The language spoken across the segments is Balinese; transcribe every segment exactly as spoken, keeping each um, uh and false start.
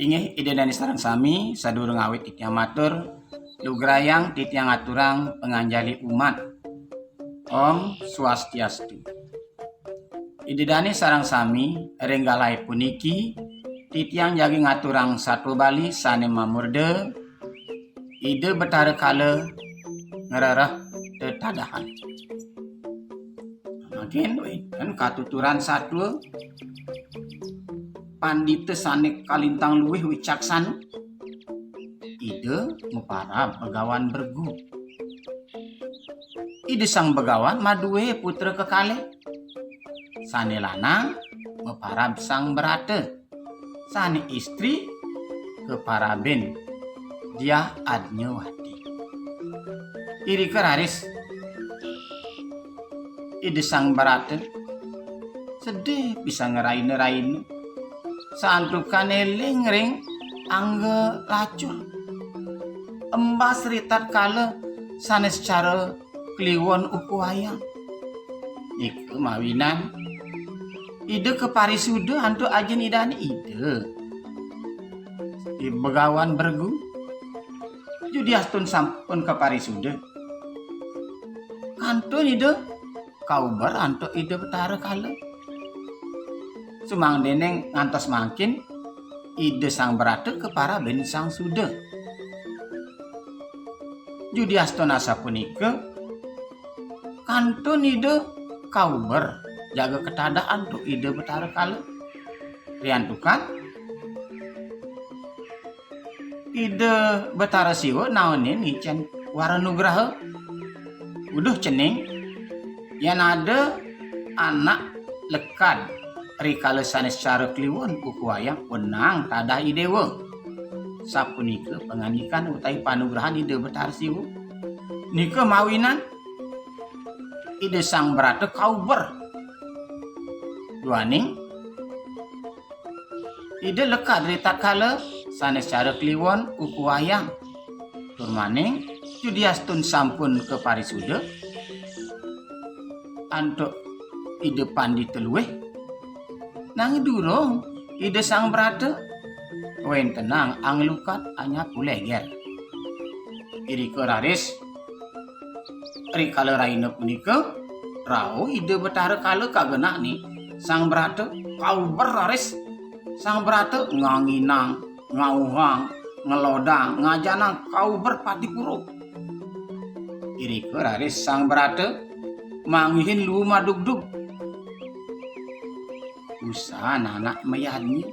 Inggih, Ida Dane sareng sami, sadurung awit titiang matur, lugrayang titiang aturang panganjali umat. Om Swastiastu. Ida Dane sareng sami, ring galahe puniki titiang jagi ngaturang satua Bali sane mamurda, Ida Betara Kala ngrereh tetadahan. Mangkin wenten katuturan satua pandita sane kalintang luih wicaksana. Ida maparab Begawan Bergu. Ida Sang Begawan madue putra kekalih. Sane lanang maparab Sang Brata. Sane istri kaparabin Diah Adnyawati. Irika raris Ida Sang Brata sedih pisan ngraina-raina. Santukan eling ring angga lacur. Embas ritatkala sane secara kliwon ukuh wayang. Nika mawinan Ida kaparisuda antuk ajin Idane Ida. I Begawan Bergu. Judiastun sampun kaparisuda, kantun Ida kauber antuk Ida Betara Kala. Sumangdene ngantos mangkin Ida Sang Brata kaparabin Sang Suda. Judiastun asapunika, kantun Ida kauber jaga ketadah antuk Ida Betara Kala. Riantukan Ida Betara Siwa naenin ngicen wara nugraha. Uduh cening, yen ada anak lekad rikala sane secara kliwon ukuh wayang wenang tadah idewa. Sapunika pangandikan utawi panugrahan Ida Betara Siwa. Nika mawinan Ida Sang Brata kauber. Duaning Ida lekad ritatkala sane secara kliwon ukuh wayang. Tur maning judiastun sampun kaparisuda antuk Ida Pandita Luih, nanging durung Ida Sang Brata wentenang anglukat anyapu leger. Irika raris rikala raina punika, rauh Ida Betara Kala kagenah ni Sang Brata, kauber raris Sang Brata nganginang, ngauhang, ngelodang, ngajanang kauber pati purub. Irika raris Sang Brata manggihin luu madugdug. Usan anak mayadnya.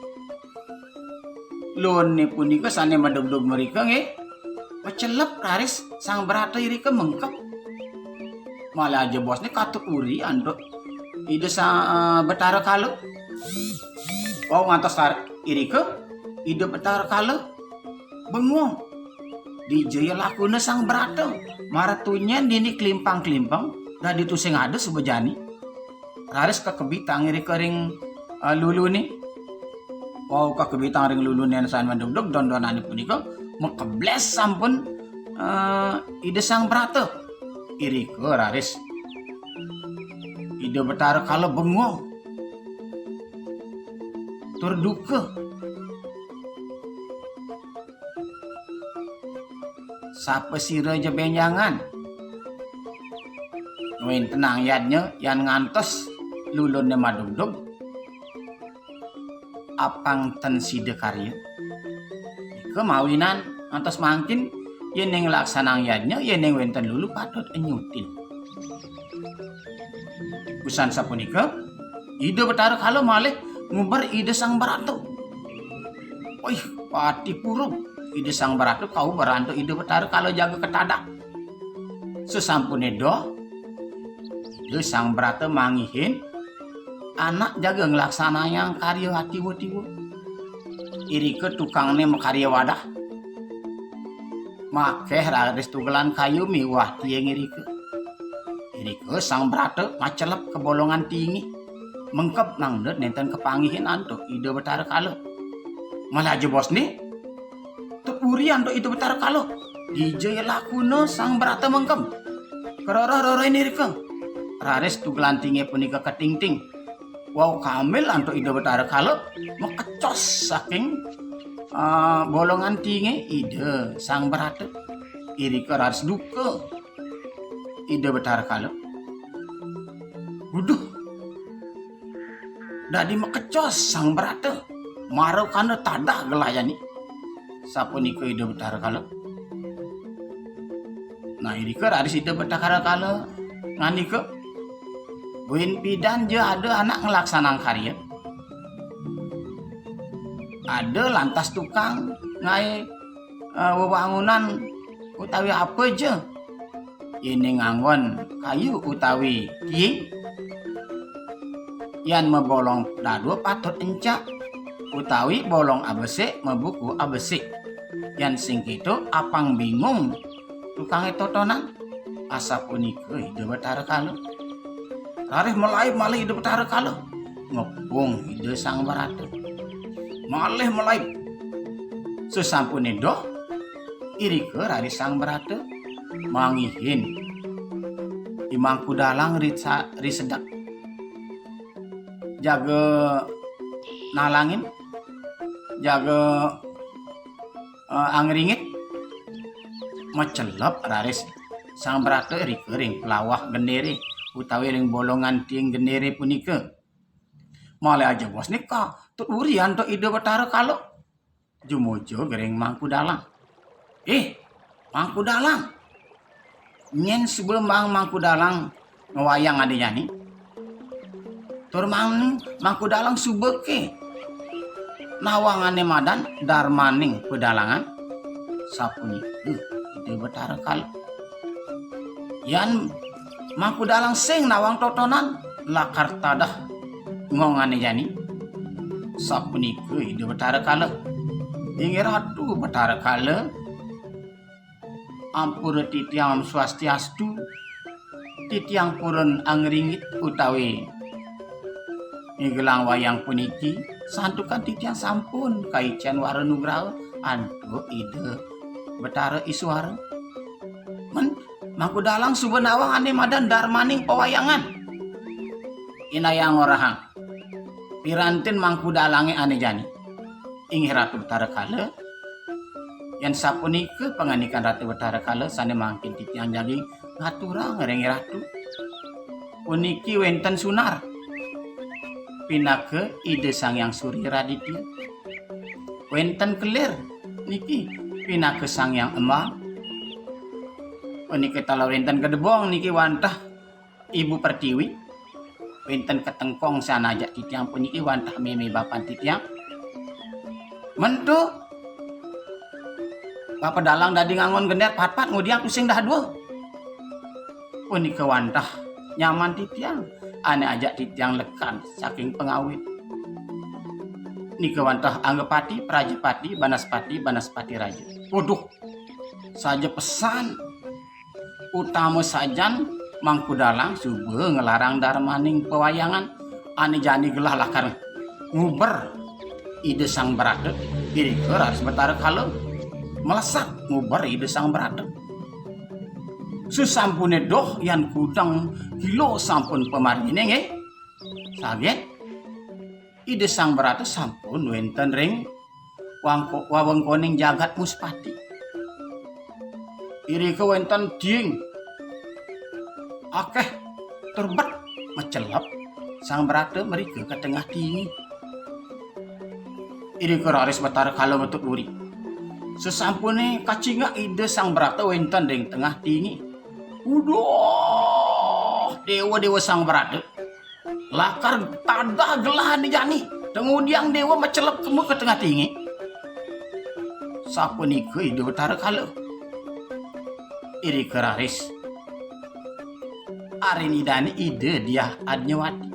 Luunne punika sane madugdug mrika nggih. Macelep raris Sang Brata irika mengkeb. Malih ajebosne katut uri antuk Ida Sa-, eh, Betara Kala. Wau ngantos tar-, irika Ida Betara Kala bengong. Dija ya lakuna Sang Brata. Mara tunyen dini klimpang-klimpang dadi tusing ada suba jani. Raris kakebitang irika ring, eh, lulune. Wau kakebitang ring lulune sane madugdug, don-donane punika makebles sampun, eh, Ida Sang Brata. Irika raris Ida Betara Kala bengong tur duka. Sapasira ja benjangan. Wentenang yadnya yan ngantos lulunne madugdug, apang ten sida karya. Nika mawinan ngantos mangkin, yening laksanang yadnya, yening wenten lulu patut enyutin. Usan sapunika, Ida Betara Kala malih nguber Ida Sang Brata. Wih, pati purub. Ida Sang Brata kauber antuk Ida Betara Kala jaga ketadah. Sasampune doh, Ida Sang Brata manggihin anak jaga nglaksanayang karya atiwa-tiwa. Irika tukangne makarya wadah. Makeh raris tugelan kayu miwah tiing irika. Irika Sang Brata macelep ka bolongan tiinge. Mengkeb mangda nenten kapanggihin antuk Ida Betara Kala. Malih ajebosne, tut uri antuk Ida Betara Kala. Dija ya lakuna Sang Brata mengkeb. Karereh-rerehin irika. Raris tugelan tiinge punika katingting. Wau kambil antuk Ida Betara Kala makecos saking, eh, bolongan tiingé Ida Sang Brata. Irika raris duka Ida Betara Kala. Uduh, dadi makecos Sang Brata, mara kana tadah gelah jani. Sapunika Ida Betara Kala. Nah, irika raris Ida Betara Kala ngandika, "Buin pidan ja ada anak nglaksanang karya. Ada lantas tukang ngaé, eh, wewangunan utawi apa ja. Yéning nganggon kayu utawi tiing, yan mabolong dadua patut encak, utawi bolong abesik mabuku abesik. Yan sing kéto apang bingung tukangé totonan." Asapunika Ida Betara Kala. Raris malaib malih Ida Betara Kala ngepung Ida Sang Brata. Malih malaib. Sasampuné doh, irika raris Sang Brata manggihin I Mangku Dalang ri sa-, ri sedek. Jaga nalangin, jaga, eh, angringit, macelep raris Sang Brata irika ring pelawah genderé utawi ring bolongan tiing genderé punika. Malih ajebos nika, tut urian to Ida Betara Kala. Jumujuk ring Mangku Dalang. "Ih, Mangku Dalang. Nyén suba maang Mangku Dalang ngwayang ané jani. Tur maang Mangku Dalang suba ké nawang ané madan darmaning pedalangan." Sapunika Ida Betara Kala. "Yan Mangku Dalang sing nawang totonan, lakar tadah ngong ané jani." Sapunika Ida Betara Kala. "Inggih Ratu Betara Kala, ampura titiang swastiastu. Titiang purun angringit utawi ngigelang wayang puniki, santukan titiang sampun kaicén wara nugraha antuk Ida Betara Iswara. Men, Mangku Dalang suba nawang ané madan darmaning pawayangan. Inayang orahang, pirantin Mangku Dalangé ané jani." "Inggih Ratu Betara Kala. Yan sapunika pangandikan Ratu Betara Kala sané mangkin titiang jagi ngaturang ring Ratu. Puniki wénten sunar pinaka Ida Sang Hyang Surya Raditya. Wénten kelir niki pinaka Sang Hyang Embang. Punika taler wénten gedebong niki wantah Ibu Pertiwi. Wénten ketengkong sané ajak titiang puniki wantah mémé bapan titiang. Men to Bapak Dalang dadi nganggon gender patpat ngudiang tusing dadua. Punika wantah nyaman titiang ané ajak titiang lekad saking pangawit. Nika wantah Anggapati, Prajapati, Banaspati, Banaspati Raja." Waduh, saja pesan utama sajan Mangku Dalang suba nglarang darmaning pawayangan ané jani gelah lakar nguber Ida Sang Brata, irika raris Betara Kala melesak nguber Ida Sang Brata. Sasampuné doh yan kudang kila sampun pamarginé nggih. Saget Ida Sang Brata sampun wénten ring wangko-, wewengkoning jagat Muspati. Irika wénten diing akéh tur bet macelep Sang Brata mrika ka tengah tiingé. Irika raris Betara Kala ngetut uri. Sasampuné kacingak Ida Sang Brata wénten ring tengah tiingé. Uduh, Déwa-déwa Sang Brata. Lakar tadah gelah ané jani, ta ngudiang déwa macelep kema ka tengah tiingé. Sapunika Ida Betara Kala. Irika raris arin Idané Ida Diah Adnyawati.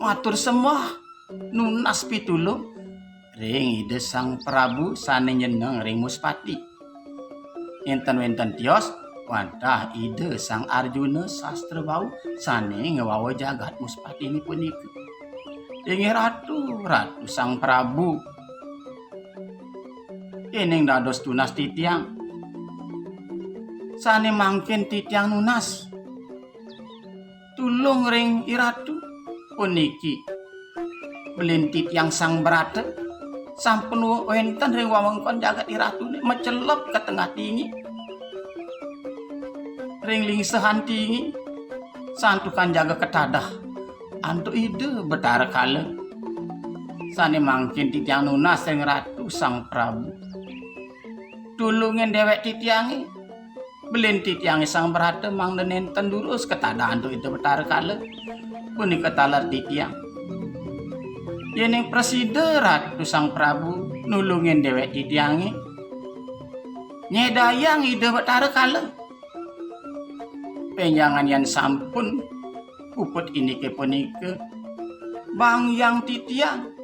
Matur sembah nunas pitulung ring Ida Sang Prabu sané nyeneng ring Muspati. Énten wénten tios wantah Ida Sang Arjuna Sastra Wau sané ngwawa jagat Muspatiné punika. Inggih Ratu, Ratu Sang Prabu. Yéning dados tunas titiang, sané mangkin titiang nunas. Tulung Tung ring iratu puniki, belin titiang Sang Brata sampun wenten ring wewengkon jagat iratune, macelep ka tengah tingi, ring lingsehan tingi, santukan jaga katadah antuk Ida Betara Kala. Sane mangkin titiang nunas ring Ratu Sang Prabu, tulungin dewek titiange, belin titiange Sang Brata mangda nenten durus katadah antuk Ida Betara Kala. Punika taler titiang. Yening prasida Ratu Sang Prabu nulungin dewek titiange, nyedayang Ida Betara Kala. Benjangan yan sampun puput indike punika, banggiang titiang.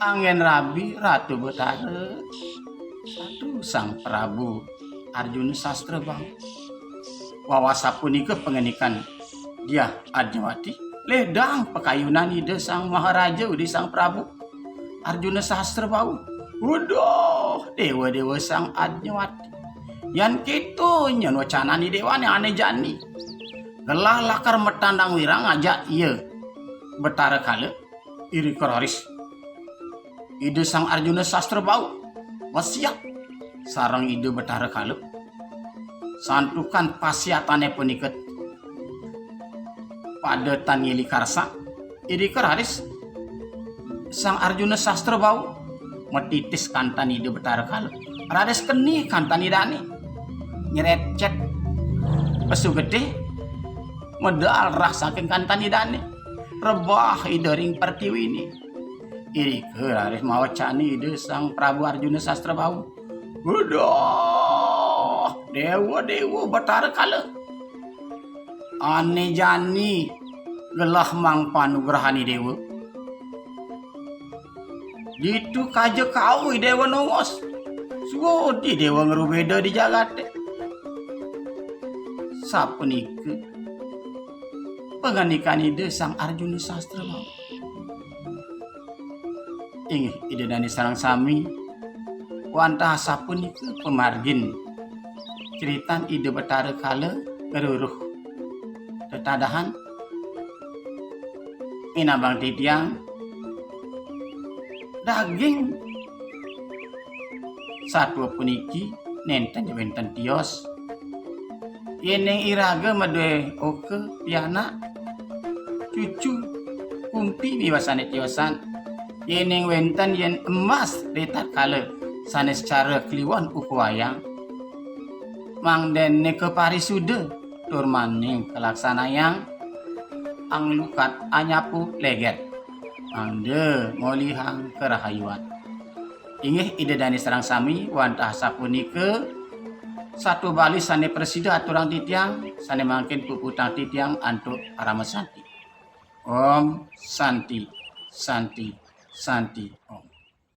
Anggen rabi Ratu Betara, Ratu Sang Prabu Arjuna Sastra Bau. Wawasapunika pangandikan Diah Adnyawati, ledang pakayunan Ida Sang Maharaja Udi Sang Prabu Arjuna Sastra Bau. Uduh, dewa-dewa Sang Adnyawati. Yan keto nyen wacanane dewane ane jani. Gelah lakar matandang wirang ajak iya Betara Kala. Irika raris Ida Sang Arjuna Sastra Bau masiat sareng Ida Betara Kala. Santukan pasiatane punika pada tan ngili karsan, irika raris Sang Arjuna Sastra Bau matitis kantan Ida Betara Kala. Raris keni kantan Idane. Nyrecet pesu gedhe, medal rah saking kantan Idane. Rebah Ida ring pertiwine. Irika raris mawacani Ida Sang Prabu Arjuna Sastra Bau. Uduh, dewa-dewa Betara Kala. Ane jani gelah mang panugrahane dewa. Ditu kaja kauh Dewa Nongos. Suwudi dewa ngrubeda di jagate. Sapunika pangandikan Ida Sang Arjuna Sastra Bau. Inggih Ida Dane sareng sami, wantah sapunika pamargin critan Ida Betara Kala ngruruh tetadahan. Minabang titiang, daging satua puniki nenten wenten tios. Yening iraga madue oka, pianak, cucu, kumpi miwah sane tiosan, yening wenten yen emas ritatkala sane secara kliwon ukuayang, mangdene kaparisuda tur maning kalaksanayang, anglukat anyapu leget, mangda ngolihang karahayuan. Inggih Ida Dane sareng sami, wantah sapunika satua bali sane prasida aturang titiang, sane mangkin puputang titiang antuk parama santi. Om Santi, Santi, Santi, Om.